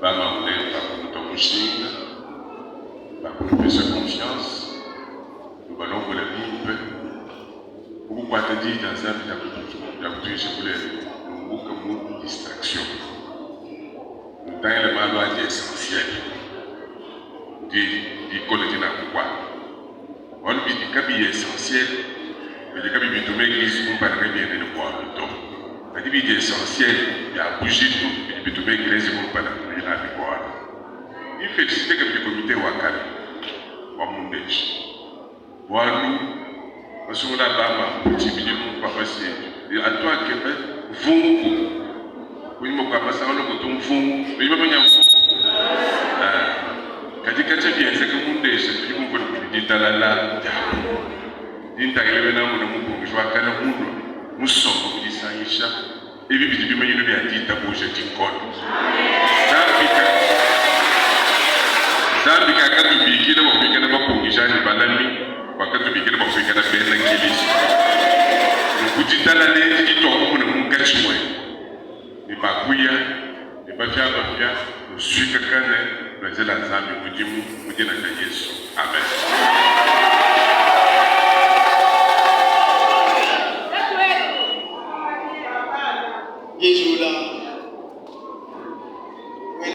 Bamamu lelu bakunutua mushinga, bakunupesha confiance, nubalombola bimpe mu kukuata diyi dia Nzambi dia kutuisha lelu, numbuka mu distraction, nutangile malu adi essentiel, diyi dikole dinakukuata. Bualu bidi kabiyi essentiel, bidi kabiyi bituma eglise kumpala kabiena ne bualu to. Kadi bidi essentiel, bia bujitu, bidi bituma eglise kumpala bidi nabi bualu. Ndi felicite kabidi comite wa kale wa Mundeji bualu basungula ba mamu ku tshibidilu mu paroisse yetu atu akeba mvungu kunyima kua masangano kutu mvungu. Nudi bamanya mvungu? Kadi katshia bienzeka mu ndesha tudi bumvue ne kudi ditalala dia bungi. Ndi ntangila bena Amona mukunguji wa kale mulue musomba mu disangisha. Ebi bidi bimanyinu bia ditabuja dikole. Nzambi ka Nzambi kakatubikila bua kuikala bakungiji anyi balami, wakatubikila bua kuikala bena Kilisto. Nunku ditalala edi dituakumona munkatshi muetu ne bakuya ne bapiabapia, nusuikakane, nuenzela Nzambi mudimu mu dina dia Yesu. Amen.